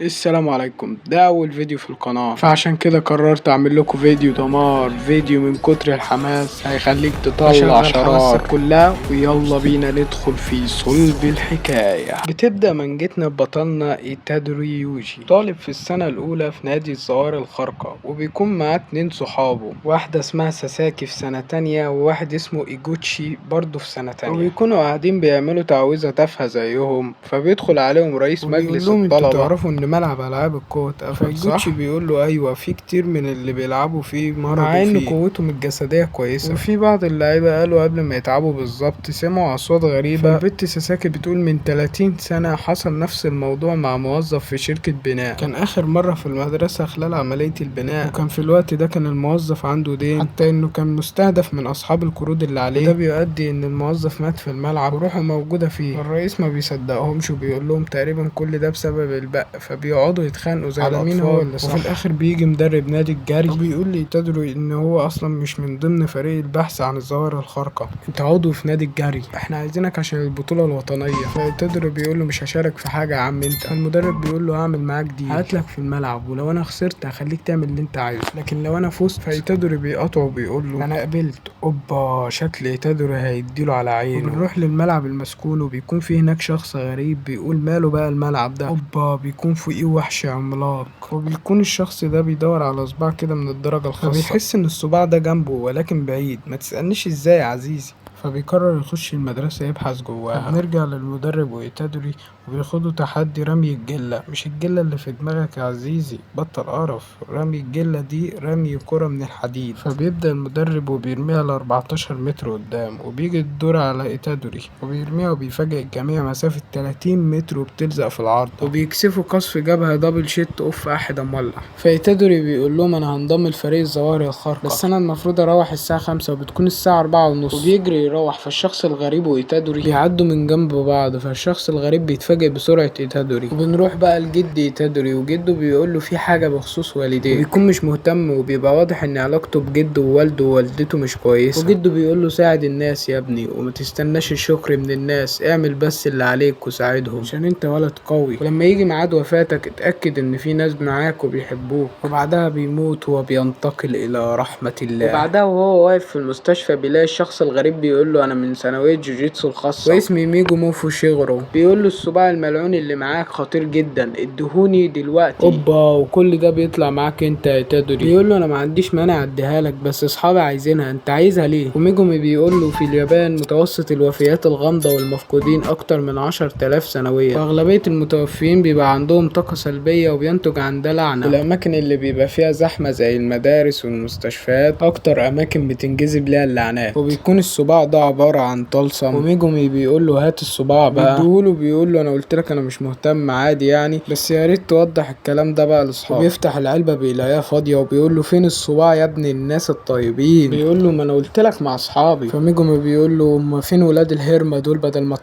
السلام عليكم. ده اول فيديو في القناة، فعشان كده قررت اعمل لكم فيديو دمار، فيديو من كتر الحماس هيخليك تطلع شرار كلها. ويلا بينا ندخل في صلب الحكاية. بتبدأ منجتنا ببطلنا إيتادوري يوجي، طالب في السنة الأولى في نادي الظواهر الخارقة، وبيكون معاه 2 صحابه، واحدة اسمها ساساكي في سنة تانية وواحد اسمه إيجوتشي برضه في سنة تانية. وبيكونوا قاعدين بيعملوا تعويذة تافهة زيهم، فبيدخل عليهم رئيس مجلس الطلبة. تعرفوا ان ملعب العاب القوة اتقفل صح؟ بيقول له ايوه، في كتير من اللي بيلعبوا فيه مرضوا مع ان قوتهم الجسدية كويسة. وفي بعض اللعيبة قالوا قبل ما يتعبوا بالظبط سمعوا اصوات غريبة. البت ساساكي بتقول من 30 سنة حصل نفس الموضوع مع موظف في شركة بناء، كان اخر مرة في المدرسة خلال عملية البناء، وكان في الوقت ده كان الموظف عنده دين، حتى انه كان مستهدف من اصحاب القروض اللي عليه. وده بيؤدي ان الموظف مات في الملعب وروحه موجودة فيه. الرئيس ما بيصدقهمش وبيقول لهم تقريبا كل ده بسبب البق، فبيقعدوا يتخانقوا زي على مين هو اللي صح. وفي الاخر بيجي مدرب نادي الجري وبيقول لإيتادوري ان هو اصلا مش من ضمن فريق البحث عن الظواهر الخارقة، انت عضو في نادي الجري، احنا عايزينك عشان البطولة الوطنية. فإيتادوري بيقول له مش هشارك في حاجة يا عم انت. فالمدرب بيقول له هعمل معاك deal، هقتلك في الملعب، ولو انا خسرت هخليك تعمل اللي انت عايزه، لكن لو انا فزت. فإيتادوري بيقاطعه وبيقول له انا قبلت. اوبا، شكل إيتادوري هيديله على عينه. وبنروح للملعب المسكون، وبيكون في هناك شخص غريب بيقول ماله بقى الملعب ده. اوبا، بيكون فوقيه وحش عملاق، وبيكون الشخص ده بيدور على صباع كده من الدرجة الخاصة، فبيحس ان الصباع ده جنبه ولكن بعيد، ما تسألنيش ازاي يا عزيزي. فبيقرر يخش المدرسة يبحث جواها. بنرجع للمدرب وإيتادوري وبياخدوا تحدي رمي الجلة، مش الجلة اللي في دماغك يا عزيزي، بطل قرف، رمي الجلة دي رمي كرة من الحديد. فبيبدأ المدرب وبيرميها ل 14 متر قدام، وبيجي الدور على إيتادوري وبيرميها وبيفاجئ الجميع مسافة 30 متر وبتلزق في العارضة، وبيكسفوا قصف جبهة double shit اوف احد مولع. فإيتادوري بيقول لهم انا هنضم لفريق الظواهر الخارقة، بس انا المفروض اروح الساعة 5 وبتكون الساعة 4:30. وبيجري يروح، فالشخص الغريب وإيتادوري بيعدوا من جنب بعض، فالشخص الغريب بيتفاجئ بسرعة إيتادوري. وبنروح بقى لجد إيتادوري، وجده بيقول له في حاجة بخصوص والديه، وبيكون مش مهتم، وبيبقى واضح ان علاقته بجده ووالده ووالدته مش كويسة. وجده بيقول له ساعد الناس يا ابني، وما تستناش الشكر من الناس، اعمل بس اللي عليك وساعدهم عشان انت ولد قوي، ولما يجي ميعاد وفاتك اتأكد ان في ناس معاك وبيحبوك. وبعدها بيموت وبينتقل الى رحمة الله. وبعدها وهو واقف في المستشفى بيلاقي الشخص الغريب بيقول له انا من ثانوية جوجيتسو الخاصة واسمي ميجو موفو شيغرو. بيقول له الصباع الملعون اللي معاك خطير جدا، ادهوني دلوقتي. اوبا، وكل ده بيطلع معاك انت يا إيتادوري؟ بيقول له انا ما عنديش مانع اديها لك، بس اصحابي عايزينها، انت عايزها ليه؟ وميجومي بيقول له في اليابان متوسط الوفيات الغامضة والمفقودين اكتر من 10,000 سنويا، واغلبية المتوفيين بيبقى عندهم طاقة سلبية وبينتج عن ده لعنة. والاماكن اللي بيبقى فيها زحمة زي المدارس والمستشفيات اكتر اماكن بتنجذب ليها اللعنات. وبيكون الصباع ده عبارة عن طلسم، وميجومي بيقول له هات الصباع بقى، بيديهوله بيقول له انا قلت لك انا مش مهتم عادي يعني، بس يا ريت توضح الكلام ده بقى لاصحابك. وبيفتح العلبة بيلاقيها فاضية، وبيقول له فين الصباع يا ابن الناس الطيبين؟ بيقول له ما انا قلت لك مع اصحابي. فميجومي بيقول له هما فين ولاد الهرمة دول بدل ما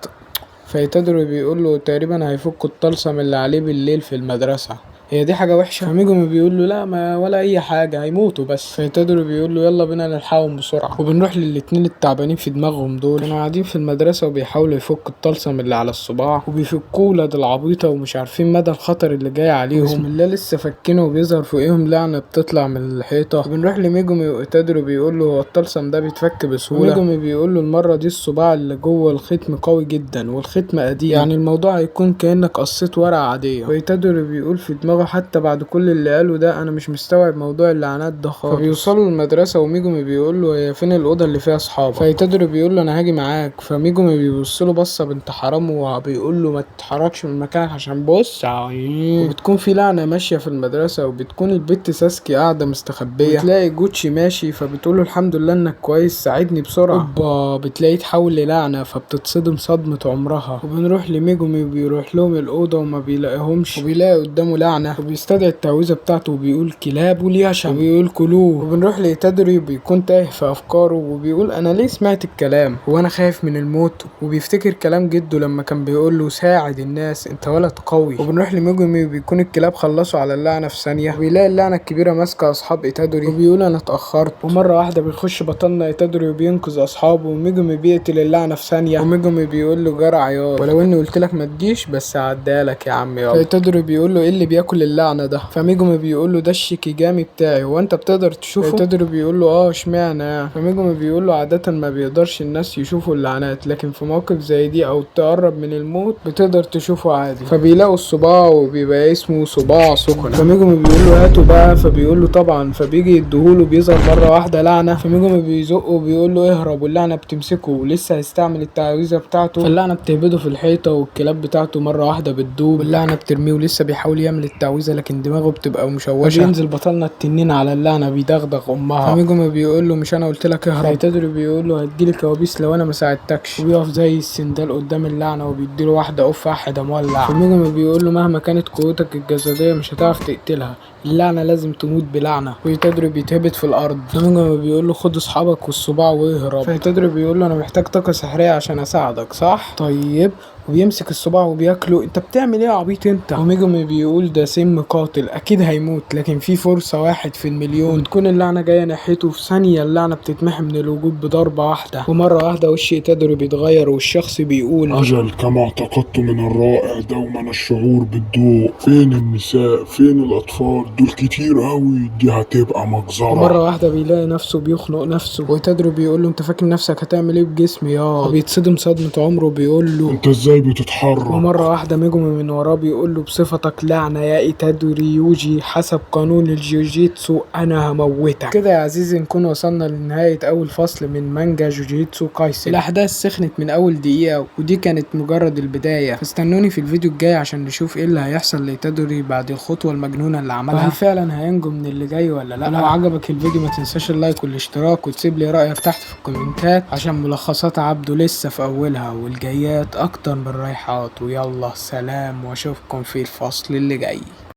فإيتادوري بيقول له تقريبا هيفكوا الطلسم اللي عليه بالليل في المدرسة، هي دي حاجة وحشة؟ فميجومي بيقول له لا ما ولا أي حاجة، هيموتوا بس. فإيتادوري بيقول له يلا بينا نلحقهم بسرعة. وبنروح للاتنين التعبانين في دماغهم دول، كانوا قاعدين في المدرسة وبيحاولوا يفكوا الطلسم اللي على الصباع، وبيفكوه ولاد العبيطة ومش عارفين مدى الخطر اللي جاي عليهم. بسم الله لسه فكينه، وبيظهر فوقيهم لعنة بتطلع من الحيطة. وبنروح لميجومي وإيتادوري بيقول له هو الطلسم ده بيتفك بسهولة؟ ميجومي بيقول له المرة دي الصباع اللي جوه الختم قوي جدا والختم قديم، يعني الموضوع هيكون كأنك قصيت ورقة عادية. وإيتادوري بيقول في دماغه حتى بعد كل اللي قاله ده انا مش مستوعب موضوع اللعنات ده خالص. فبيوصلوا المدرسة وميجومي بيقول له هي فين الأوضة اللي فيها اصحابك؟ فإيتادوري بيقول له انا هاجي معاك. فميجومي بيبص له بصة بنت حرام وبيقول له ما تتحركش من مكانك عشان بص. وبتكون في لعنة ماشية في المدرسة، وبتكون البت ساسكي قاعدة مستخبية، بتلاقي جوتشي ماشي، فبتقول له الحمد لله انك كويس ساعدني بسرعة. اوبا، بتلاقيه اتحول للعنة، فبتتصدم صدمة عمرها. وبنروح لميجومي وبيروح لهم الأوضة وما بيلاقيهمش، وبيلاقي قدامه لعنة اللعنة، وبيستدعي التعويذه بتاعته وبيقول كلاب اليشم، وبيقول كلوه. وبنروح لإيتادوري وبيكون تايه في افكاره وبيقول انا ليه سمعت الكلام، هو انا خايف من الموت؟ وبيفتكر كلام جده لما كان بيقول له ساعد الناس انت ولد قوي. وبنروح لميجومي وبيكون الكلاب خلصوا على اللعنة في ثانية، وبيلاقي اللعنة الكبيرة ماسكه اصحاب إيتادوري وبيقول انا اتاخرت. ومرة واحدة بيخش بطلنا إيتادوري وبينقذ اصحابه، وميجومي بيقتل اللعنة في ثانية، وميجومي بيقول له جرى عياط، ولو اني قلت لك ما تجيش بس هعديها لك يا عم يلا. فإيتادوري بيقول له ايه اللي بياكل اللعنة ده؟ فميجومي بيقول له ده الشيكيجامي بتاعي، هو انت بتقدر تشوفه؟ فإيتادوري بيقول له اه اشمعنى يعني؟ فميجومي بيقول له عادة ما بيقدرش الناس يشوفوا اللعنات، لكن في مواقف زي دي او تقرب من الموت بتقدر تشوفه عادي. فبيلاقوا الصباع وبيبقى اسمه صباع سكنة. فميجومي بيقول له هاته بقى، فبيقول له طبعا. فبيجي يديهوله، بيظهر مرة واحدة لعنه، فميجومي بيزقه وبيقول له اهرب، واللعنة بتمسكه ولسه هيستعمل التعويذه بتاعته، فاللعنه بتهبده في الحيطة والكلاب بتاعته مرة واحدة بتدوب، واللعنة بترميه ولسه بيحاول يعمل التعويذه لكن دماغه بتبقى مشوشة. بينزل بطلنا التنين على اللعنة بيدغدغ امها. فميجومي بيقول له مش انا قلت لك اهرب؟ فإيتادوري بيقول له هتجيلي كوابيس لو انا ما ساعدتكش، وبيقف زي السندال قدام اللعنة وبيديله واحدة اوف واحدة مولع. فميجومي بيقول له مهما كانت قوتك الجسدية مش هتعرف تقتلها، اللعنة لازم تموت بلعنه. وإيتادوري بيتهبط في الارض. فميجومي بيقول له خد اصحابك والصباع واهرب. فإيتادوري بيقول له انا محتاج طاقة سحريه عشان اساعدك صح؟ طيب. وبيمسك الصباع وبياكله. انت بتعمل ايه يا عبيط انت؟ وميجومي بيقول ده سم قاتل اكيد هيموت، لكن في فرصة 1 في المليون تكون اللعنة جاية ناحيته. في ثانية اللعنة بتتمحي من الوجود بضربه واحدة. ومرة واحدة وش إيتادوري بيتغير والشخص بيقول أجل كما اعتقدت من الرائع دوما الشعور بالضوء. فين النساء؟ فين الأطفال؟ دول كتير أوي، دي هتبقى مجزرة. ومرة واحدة بيلاقي نفسه بيخنق نفسه، وإيتادوري بيقول له انت فاكر نفسك هتعمل ايه بجسمي يا؟ فبيتصدم صدمة عمره وبيقول له انت ازاي بتتحرك؟ ومرة واحدة ميجومي من وراه بيقول له بصفتك لعنة يا إيتادوري يوجي، حسب قانون الجوجيتسو أنا هموتك. كده يا عزيزي نكون وصلنا لنهاية أول فصل من مانجا جوجيتسو كايسن. الأحداث سخنت من أول دقيقة ودي كانت مجرد البداية، فاستنوني في الفيديو الجاي عشان نشوف إيه اللي هيحصل لإيتادوري بعد الخطوة المجنونة اللي عملها، وهل فعلا هينجو من اللي جاي ولا لا. لو عجبك الفيديو ما تنساش ال like والاشتراك، وتسيب لي رأيك تحت في الكومنتات عشان ملخصات عبده لسه في أولها والجايات أكتر من الرايحات. ويلا سلام، واشوفكم في الفصل اللي جاي.